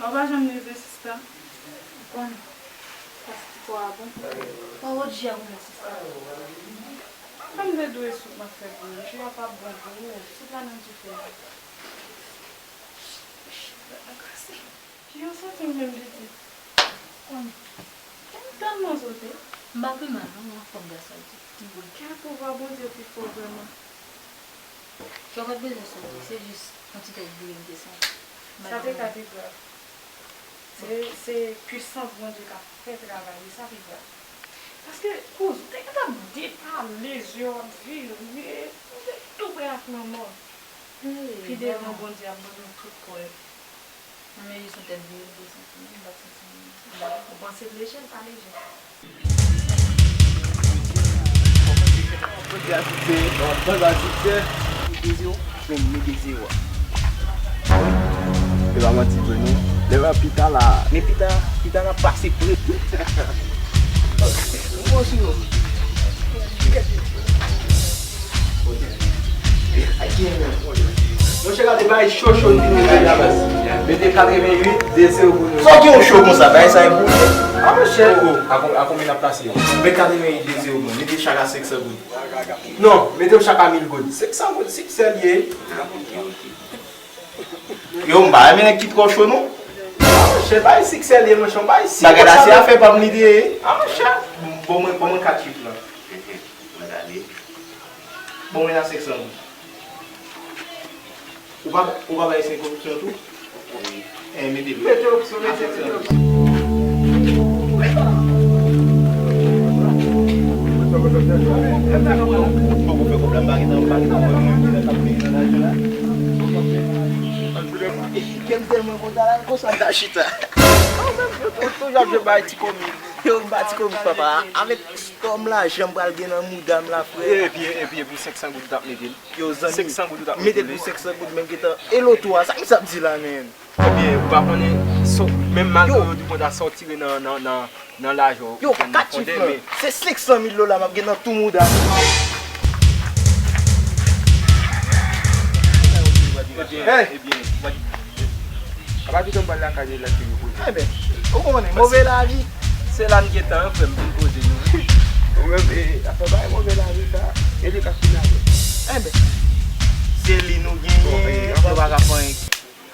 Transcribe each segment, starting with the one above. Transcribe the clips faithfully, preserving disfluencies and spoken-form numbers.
Ou pa janm leve, sista. Ou konnen. Pastiko a bon. Pawòl ji a bon, sista. Kòm m te di w e soup m ap fè pou ou, ji a p ap bon pou ou. Soup la nan dife a. Ji a santi m menm pitit. Konnen. M tèlman sote. M pa pi mal non, m anfòm gras a Dye. Kè pouvwa Bondye pi fò vrèman. Sa w pa t bezwen sote, se jis yon ti tèt vire m te santi. Sa te ka pi grav. Se, se pwisans Bondye k ap fè travay li, sa pi grav. Paske, kouz, ou te gentan depale, zye w ap vire, ou te tou prè ak lanmò. Pi devan Bondye ap ban nou tout kò yo. Mwen menm jis yon tèt vire m te santi, m pa t santi anyen. Ou panse l leje, l pa leje. Bondye a siksè, bondye a siksè. Li de zewo, men li de zewo a. Wi. Se pa manti vre non. Lè w ap pita la. Men pita, pita n ap pase pre. Bon sou yo. Monchè, gade bagay cho cho n vin mete la baz. Mete katreven uit, de zewo pou nou. Sa w gen yon cho konsa, bagay sa e pou ou. A monchè. Oh, oh, a kon- a konbyen n ap pase? Mete katreven uit, de zewo pou nou. Mete chak a senk san goud. Non, mete yo chak a mil goud. Senk san goud, siksè l ye. Yo, m pa renmen nèg ki twò cho non. A monchè, bagay siksè l ye, monchè, yon bagay si. Bagay la se afè pa m li te ye. A monchè. Bon, mwen, bon, mwen kat chif lan. Mwen gade. Bon, mwen nan senk san goud. Ou pa, ou pa bay senk opsyon tou? Wi. Eh, mete l. Mete opsyon, mete, mete opsyon. Poko fè kòb la, m pa gentan, m pa gentan wè mwen ki lè k ap peye nan lajan la. Kè m tèlman kontan la, konsa m ta chita. Toujou ap jwe bay ti komi. Yo, m pa ti komi, papa. Avèk Tòm lajan m pral gen nan mouda m la, frè. Epi, epi, epi senk san goud w t ap mete l. Yo, zanmi, senk san goud ou t ap mete l pou senk san goud, men gentan. E loto a, sa misye ap di la, menm? Ebyen, ou pa konnen, menm malgre yo di w konn ta sòtire nan, nan, nan, nan lajan w, yo, kat chif lan, se senk san mil dola m ap gen nan tou mouda m. Ebyen, ebyen, apa pito m pral lakay li lè ke yo poze. Enben, ou konnen, move lavi. Se la n gentan, frè m, vin poze nou. Ou menm, e, afè bay move lavi sa, e li k ap fini avè. Enben, se li nou genyen, nou pa ka fè anyen.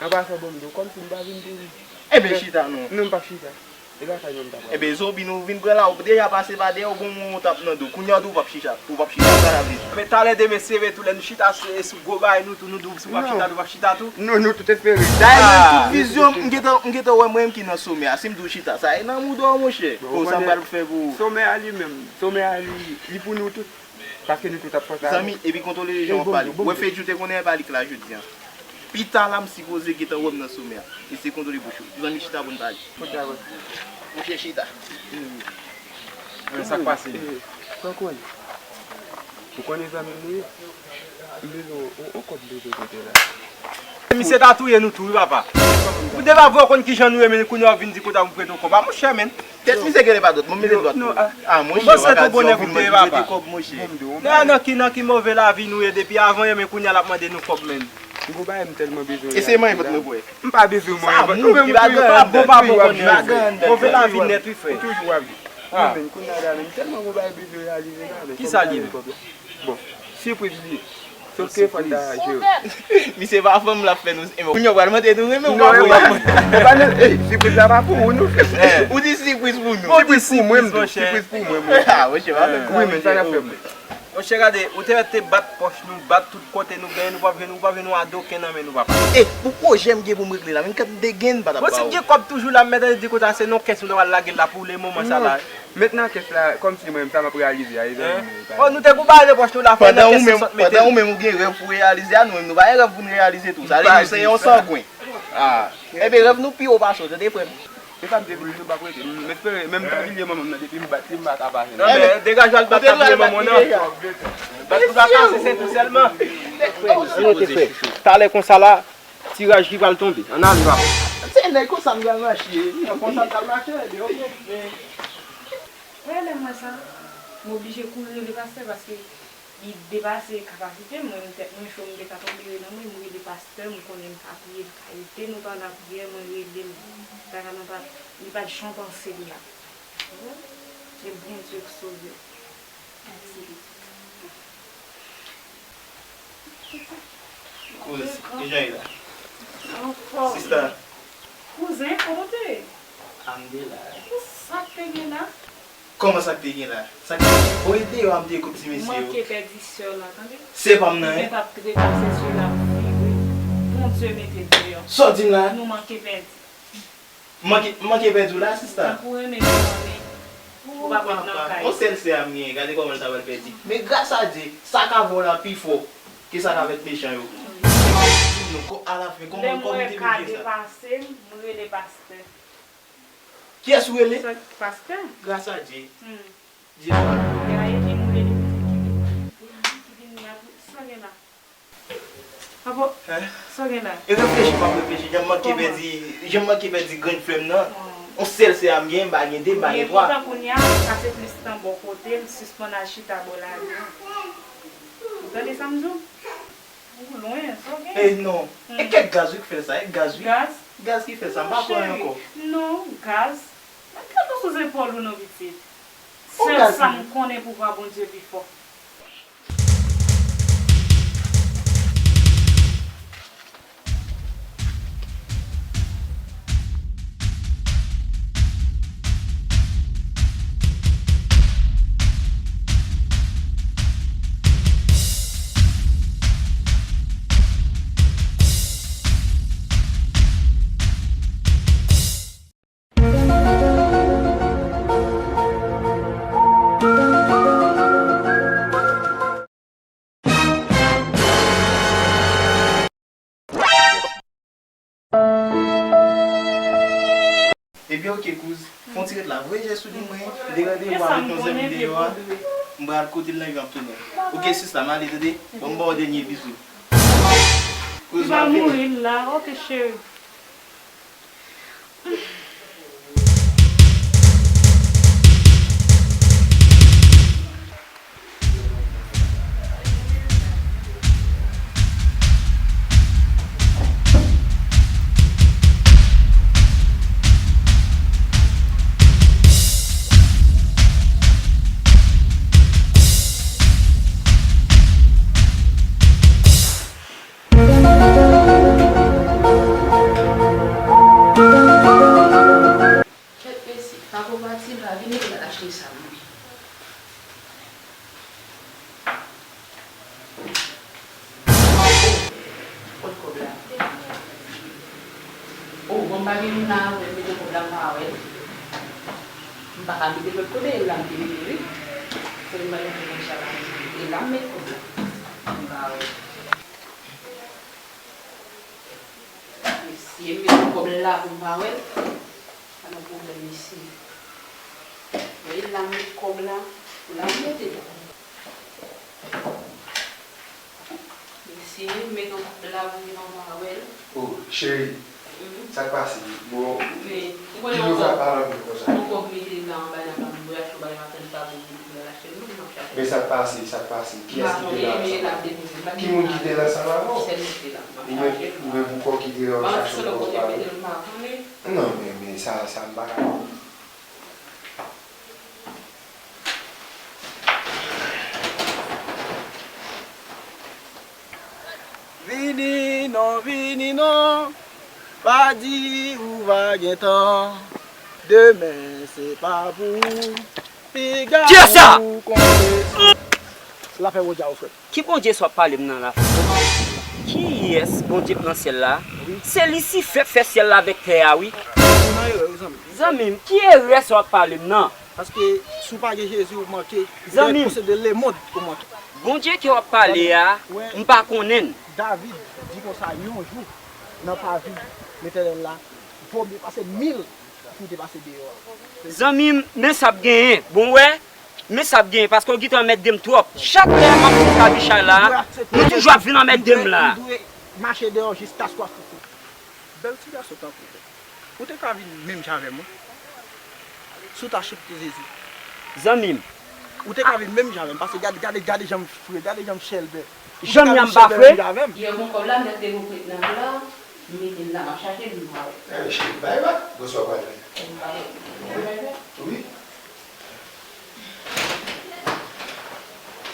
Apa sa bon m di w, kòmsi m pa vin pou li. Enben, chita non. Non, m p ap chita. E lakay nou m ta pral. Enben, zonbi nou vin pran la, ou deja pase pa dèyè, ou gon moun ou t ap nan do. Kounye a ou di w p ap chita, ou p ap chita, sa sa vle di? Men talè demen se vre tou, lè nou chita sou, sou gwo bagay nou tou, nou di w si w p ap chita tou, w ap chita tou. Non, nou tout espere. Dayè, menm tout vizyon, m gentan, m gentan wè mwen menm ki nan somè a. Si m di w chita, sa e nan mouda w, monchè. Konsa m pral fè pou ou. Somè a li menm, somè a li, li pou nou tout. Paske nou tout ap panse a nou. Zanmi, epi kontwole jan w ap pale. Wè Fedjou te konnen e pa li k la jodi a. Pita la, m sipoze gentan wè m nan somè a. Eseye kontwole bouch ou. Zanmi, chita pou n pale. Monchè, chita. Men sa k pase? Frank Wally, ou konnen zanmi m ou ye? M bezwen yon, yon kòb m bezwen pote la. Misye ta touye nou tou wi papa. Ou te pa vre w konn kijan nou ye, men kounye a w ap vin di konsa pou m prete w kòb a monchè, men. Tèt misye genlè pa dwat, bon, m mete l dwat. Non, ah. Ah, monchè, ou pa ka di yon moun mete kòb, monchè. Nan, nan ki, nan ki move lavi nou ye depi avan yè, men kounye a l ap mande nou kòb, men. M gon bagay m tèlman bezwen. Eseye manyen vant mwen pou wè. M pa bezwen manyen vant. Ou menm ou toujou ap jwe, ou pa bon, ou pa bon konn jwe. Move lavi nèt wi, frè. Ou toujou ap jwe. Wi, men kounye a la, men m tèlman gon bagay bezwen reyalize la, men. Kisa li ye? Bon, sipriz li ye. Sòf ke fò n ta jere. Misye pa fanm l ap fè nou. Ebyen, kounye a w pral mande nou renmen ou pa vre. Epa, men, ey, sipriz la pa pou ou, non. Ou di sipriz pou nou. Sipriz pou mwen, m di, sipriz pou mwen, mwen. Ah, monchè, pa fè m. Wi, men sa n ap fè, mwen. Monchè, gade, ou te mèt te bat pòch nou, bat tout kote nou genyen, nou p ap jwenn, ou p ap jwenn yon adoken nan men nou, papa. E, pou pwojè m gen pou m regle la, men kantite gen m pa t ap ba ou. Bon, si m gen kòb toujou la, m mèt di konsa, se nan kès ou ta pral lage l la pou le moman sa la. Met nan kès la, kòmsi mwen, sa m ap reyalize a, e zanmi m. Oh, nou te gon bagay nan pòch nou la, fè nan kès senk sant mete l. Pandan ou menm ou gen rèv pou reyalize a, nou menm nou pa gen rèv pou n reyalize tou. Sa vle di nou se yon sangwen. Ah. Ebyen, rèv nou pi wo pase w, tande, frè m. E sa m te vle di, nou p ap rete. M espere, men m pa bliye manman m nan, depi m bat li, m pa ka pa jwenn. Non, men degaje w al bat tabliye manman w nan. Bat pou pa kase, se tou sèlman. Frè, nou te frè. Talè konsa la, tiraj ki pral tonbe. Ann ale, papa. Se nèg konsa m pral mache. Non, konsa m pral mache, ebyen, oke. Wè, lè m wè sa, m oblije kouri rele pastè paske li depase kapasite m. Mwen menm tèt mwen cho, m te ka tonbe nan mwen, m rele Pastè, m konnen m ka priye, l ka ede nou pandan priyè, mwen rele l. Sa ka nan pa, li pa t jan panse l la. E Bondye k sove. Mèsi. Kouz, kijan ye la? Anfòm. Sista. Kouzen, kòman w te ye? M te la. Sa k te gen la? Kòman sa k te gen la? Sa k te gen? Bon, e deyò a m te ye kot ti mesye yo. Manke pèdi sè w la, tande? Se pa m nan, en? Li t ap trepase sè w la, ap vire. Bondye mete l deyò. Sa w di m la? Nou manke pèdi. M manke, m manke pèdi w la, sista. Tankou renmen pou manmi. Ou pa p ret nan kay. On sèl sè a m genyen, gade kòman l ta pral pèdi. Men gras a Dye, sa k avè w la pi fò ke sa k avèk mechan yo. Di m non, alafen, kòman, kòman w te bliye sa? Lè m wè ka depase m, m rele pastè. Kiyès ou rele? Sa, pastè. Gras a Dye. Hmm. Dye sa. Gaye vin rele pitit ki vin, ki vin la pou, sa gen la. Apo, sa gen la? E reflechi m ap reflechi, jan m manke pèdi, jan m manke pèdi grenn flè m nan. On sèl sè a m gen, m pa gen de, m pa gen twa. Poutan kounye a, m pase plis tan bò kote l, m sispann al chita bò lari a. Ou tande sa m di w? Ou lwen, sa w gen? E non. E kèk gaz wi k fè sa, e gaz wi. Gaz? Gaz ki fè sa, m pa kwè ankò. Non, gaz. Mete l sou zepòl ou non, pitit. Sèl sa m konnen pouvwa Bondye pi fò. Ebyen, oke, kouz. Fè yon ti ret la. Voye jès ou di mwen, m te randevou avèk yon zanmi deyò a. M pral kote l nan yon ap tounen. Oke, sista, m ale, tande? Bon, m ba w dènye bizou. Kouz, m ap vini. Li va mouri la, oke, cheri. Kèt mesi, pa gon pati la, vini pou n al achte sa manje. Kot kòb la? O, bon, m pa gen moun la, mwen mete kòb la, m pa wè l. M pa ka mete l lòt kote, e la m te mete l, wi. Fò m ba l yon ti kòb sa la, e la m met kòb la. M pa wè l. Mesye, m met kòb la pou m pa wè l. Pa gen pwoblèm, mesye. Wi, la m met kòb la. Pou la m mete l. Mesye, m met yon kòb la pou m pa wè l. O, cheri, sa k pase? Bon, ki nou fè pale anpil konsa? Yon kòb mete la anba nan banm voyaj, yon bagay m ap tann pa pou m pou m al achte l, non, m ap chache. Men sa k pase, sa k pase? Kiyès ki te la ansanm avè w? Ki moun ki te la ansanm avè w? Ou menm, ou menm pou kò w ki te la, w ap chache yon kòb pa w? Non, men, men sa, sa m pa ka. Vini non, vini non, pa di ou va gen tan. Demen se pa pou ou, piga ou konte sou. Lapè Bondye a ou frè. Ki Bondye sa w ap pale m nan la? Kiyès Bondye k nan syèl la? Wi. Se Lisifè k fè syèl la avèk tè a, wi. Ou nan erè, wi, zanmi. Zanmi m, ki erè sa w ap pale m nan? Paske si w pa gen Jezi, ou manke. Zanmi m. Ou posede lemonn, ou manke. Bondye ke w ap pale a, m pa konnen l. David di konsa, yon jou nan pavi Letènèl la, vo mye pase mil ki te pase deyò a. Zanmi m, men sa ap genyen. Bon, w wè, men sa ap genyen, paske w gentan anmède m twòp. Chak lè m ap sou kabichay la, nou toujou ap vin anmède m la. Ou dwe mache deyò jiskaske w ap fouti. Bèl ti gason tankou w. Ou te ka vin menm jan avè m, wi. Si w ta aksepte Jezi. Zanmi m. Ou te ka vin menm jan avè m, paske gade, gade, gade jan m fre, gade jan m chèlbè. Janm yè m pa fre. Yè gon kòb la, m te dekouvri nan la, m mete l la, m ap chache l, m pa wè. Eh, cheri, bay bat, bonswa, pral vini. M pa wè. Wi.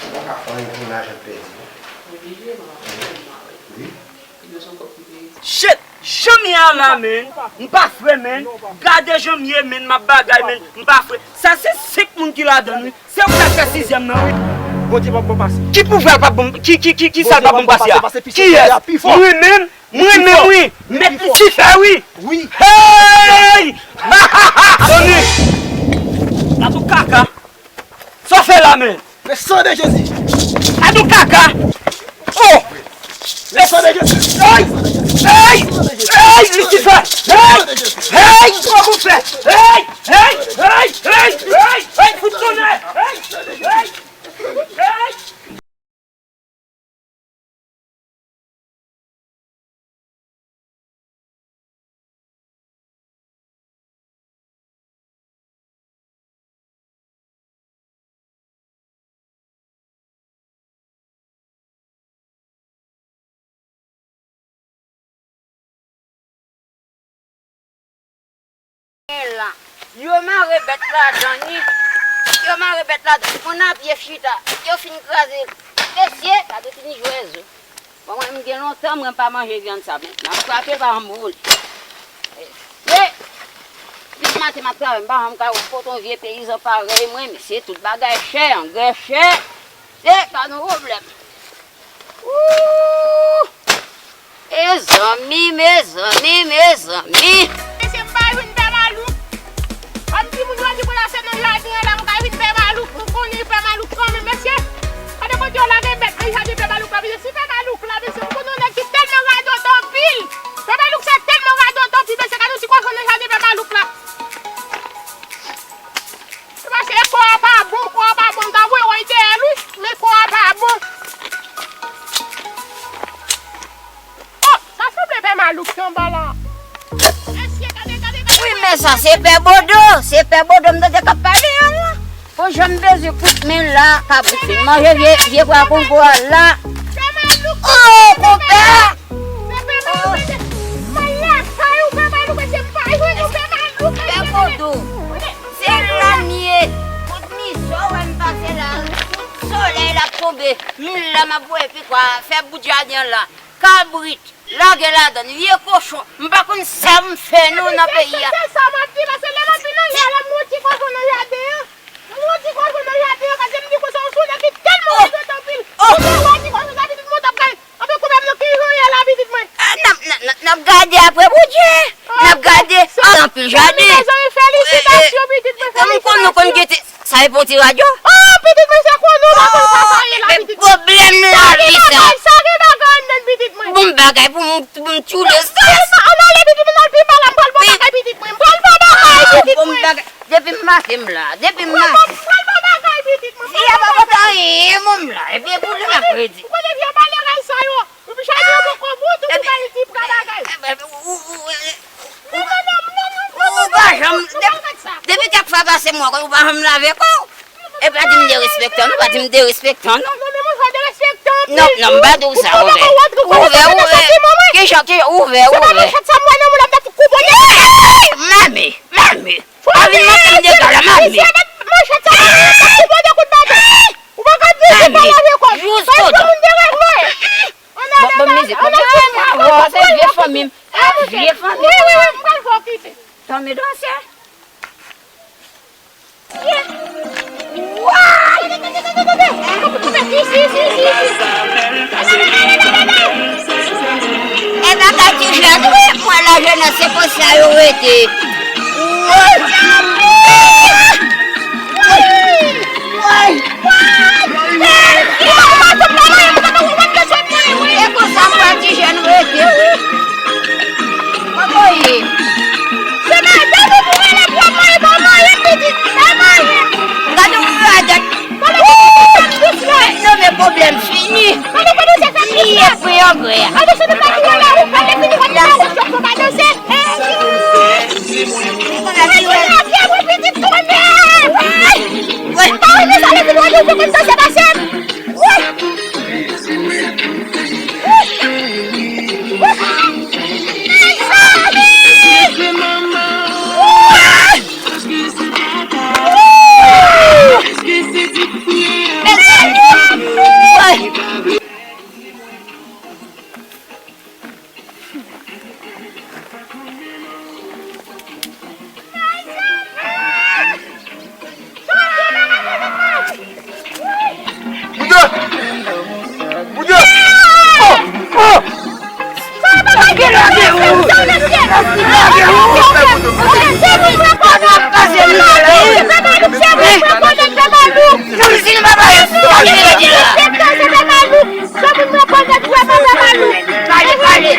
Ou pa ka fè anyen pou lajan pèdi, non. Oblije, m ap chache l, m pa wè. Wi. Li bezwen kòb pou peye. Shit! Janm yè a la, menn. M pa fre, menn. Gade janm ye, menn. M ap bagay, menn. M pa fre. Sa se senk moun ki ladan l, wi. Se ou k ap fè sizyèm nan, wi. Bondye p ap bon pase. Ki pouvwa l p ap bon? Ki, ki, ki, ki sa l p ap bon pase a? Kiyès? Mwen menm, mwen menm, wi. Mèt Lisifè, wi. Wi. Hey! Tande! Gad yon kaka. Sa w fè la, menn? Le sang de Jésus. Gad yon kaka. Oh! Le sang de Jésus. Hey! Hey! Hey! Lisifè! Hey! Hey! Kòman w fè? Hey! Hey! Hey! Hey! Hey! Hey! Fout tonnè! Hey! Hey! Hey! Yo mare bèt ladan, ni. Yo mare bèt ladan. Moun a pye chita. Yo fin kraze l. Mesye, gade fini jwe zo. Bon, mwen, m gen lontan mwen pa manje vyann sa, men m ap frape pa janm woule. Mesye, depi maten m ap travay, m pa janm ka wè kote yon vye peyizan parèy mwen, mesye, tout bagay chè, angrè chè. Se pa nou pwoblèm. Ooh! Mezanmi, mezanmi, mezanmi. Mesye, m pa vin pè malouk. Kòm timoun yo di pou l ase nan jaden an la, m ka vin pè malouk. M konnen pè malouk kanmenm, mesye. Gade kote yo lage bèt nan jaden pè malouk la, mesye. Si pè malouk la, mesye, m konnen yon nèg ki tèlman radòt anpil. Pè malouk sa tèlman radòt anpil, mesye. Gade yon ti kòchon nan jaden pè malouk la. Se paske kò a pa bon, kò a pa bon. M ta voye w dèyè l, wi, men kò a pa bon. Oh, sa sanble pè malouk ki anba la. Mesye, gade, gade, gade. Wi, men sa se pè Bodo. Se pè Bodo m tande k ap pale a la. Bon, jan m bezwen kout men la, kabrit fin manje vye, vye bwa kongo a la. Pè malouk. Oh, konpè! Se pè malouk, mesye. Mwen lakay ou, pè malouk, mesye, m pa jwenn ou, pè malouk, mesye. Pè Bodo. Se la m ye. Tout mizè w wè m pase la, tout solèy l ap tonbe. M la m ap voye pikwa fè bout jaden an la. Kabrit, lage ladann, vye kochon. M pa konn sa m fè non nan peyi a. Se sa m ap di, paske lè m ap vin anlè a la, m wè yon ti kochon nan jaden an. M wè yon ti kochon nan jaden an, paske m di konsa, yon sou nèg ki tèlman radòt anpil. Ou pa wè ti kochon sa, pitit mwen, t ap gade. Anben, koupe m nan ki jan w ye la, pitit mwen? Ah, n ap, n ap, n ap gade apre Bondye. N ap gade. Ah, anpil jaden. Mezanmi, felisitasyon, pitit mwen, felisitasyon. Kòm nou konn gete, sa e pon ti radyo? Oh, pitit mwen, se konnen w pa konn sa sa ye la, pitit mwen. Pwoblèm lavi sa. Sa gen bagay anndan l, pitit mwen. Bon bagay pou m, pou m tchoule sa. Ann ale, pitit mwen, ann al pi mal, m pral ba w bagay, pitit mwen. M pral ba w bagay, pitit mwen. Depi m maten m la, depi m maten. Mwen pral ba w bagay, pitit mwen. Fi a pa kontan anyen, mwen m la, epi e pou li m ap redi. Ou konnen vye malerèz sa yo. Ou pa janm, depi kèk fwa pase mwen, ou pa janm lave kò w. E pa di m derespektan, non, pa di m derespektan, non. Non, non, m pa di w sa, ouvè. Ouvè, ouvè. Kijan, kijan, ouvè, ouvè. Mami, mami. Pa vin montre m dega la, mami. Mami, jous kote. Bon, bon, mizik. Mwen, mwen, mwen, se vye fanmi m. Vye fanmi m. Tanmi dansè. Wouy! E bagay ti jèn, wi, mwen la jenès, se konsa yo rete. Wouy! Wouy! Wouy! E konsa mwen ti jèn rete, wi. Kòman w ye? Se madanm ou pou rele pwòp mwen, pa mwen, pitit, pa mwen. Gade yon radòt. Wouy! Non, men pwoblèm fini. Li ye fre angrè. Se moun mwen konnen pè Malou. Fanm si nou pa pale, fanm si nou di la. Se pè Malou. Se moun mwen konnen pè Malou. Pale, pale.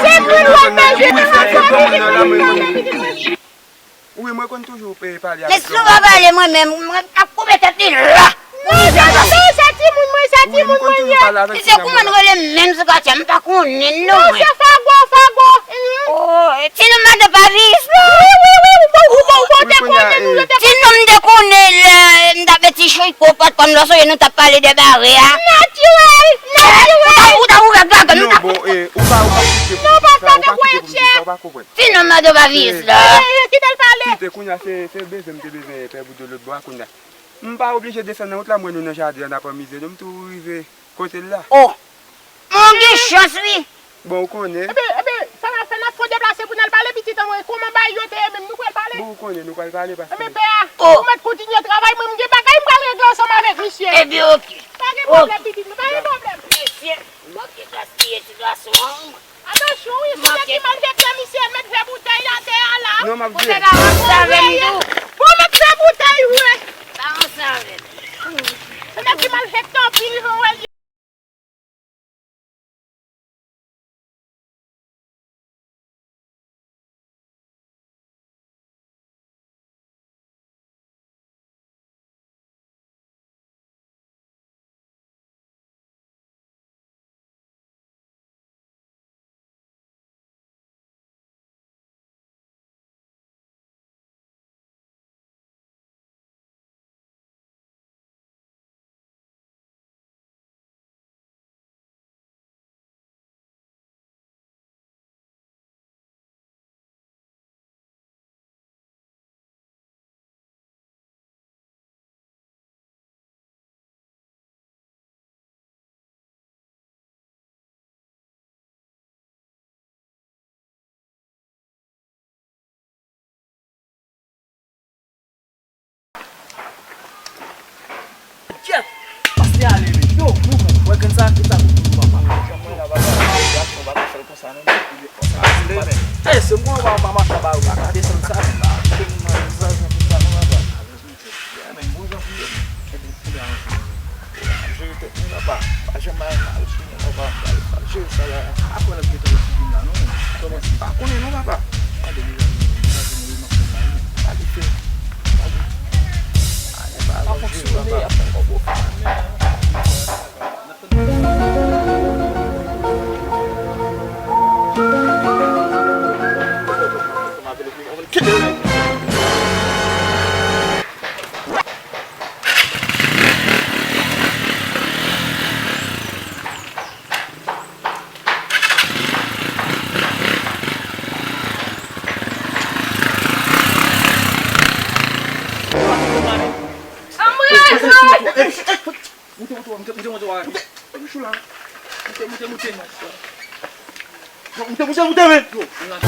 Se moun mwen konnen pè Malou. Wi, mwen konn toujou, eh, pale avèk yo. Men si nou pa pale mwen menm, mwen ap koupe tèt li la. Non, se, non, se timoun mwen, se timoun mwen ye. Misye kouman l rele menm sou katye a, m pa konnen l non mwen. Non, se Fago, Fago. Oh, eh, ti nonm madan pa viyis la. Wi, wi, wi, wi, bon, ou bon, ou bon, ou te konnen nou, yo te konnen. Ti nonm m te konnen lè m t ap mete chouy ko pòt kò m lòso ye nou t ap pale de bare a. Natirèl, natirèl. Ou ta, ou ta ouvè gagòt m. Non, bon, eh, ou pa, ou pa kite pou sa, ou pa kite pou sa, ou pa konprann. Ti nonm madan pa viyis la. Eh, eh, kite l pale. Kite, kounye a, se, se bezwen m te bezwen pè Boudou lòt bò a, kounye a. M pa oblije desann nan wout la, m wè nou nan jaden an, n ap anmize nou, m tou rive kote l la. Oh! Mwen gen chans, wi. Bon, ou konnen. Ebyen, ebyen, sa n ap fè, n ap fè deplase pou n al pale pitit an mwen. Kòman bagay yo te ye menm, nou pral pale? Bon, ou konnen, nou pral pale paske. Ebyen, pè a, ou mèt kontinye travay, mwen, m gen bagay m pral regle ansanm avèk misye. Ebyen, oke. Pa gen pwoblèm, pitit mwen, pa gen pwoblèm. Mesye, manke gaspiye ti gason an. Atansyon wi, se nèg ki malfektè, misye mèt fè boutèy atè a la. Non, m ap di. Bon, mèt fè boutèy vre. Pa ansanm avè m. Se nèg ki malfektè anpil, jan w wè l ye. Jeff! Pase ale, men. Yo, mouvman. Wè grenn sa, e sa pou nou, papa. Jan mwen la, papa, gason pa ka fè l konsa, non. Ey, se mwen, w pa mache ba ou la, ka desann sa, men. Jere tèt nou, papa. Pa janm bay mal sou nou, papa. Jere sa la. Apre l ap gentan wè figi m la, non. Kòman se? Pa konnen, non, papa. Gade, mezanmi, mezanmi, mezanmi, mezanmi. Gade fè. Gade. Gade, pa fonksyone, papa. Ap fè kòb ou fè. Anmwey! Moute, moute, moute, moute, moute, moute, moute, moute, moute, moute, moute, men. Moute, moute, moute, men. Yo, ann nan.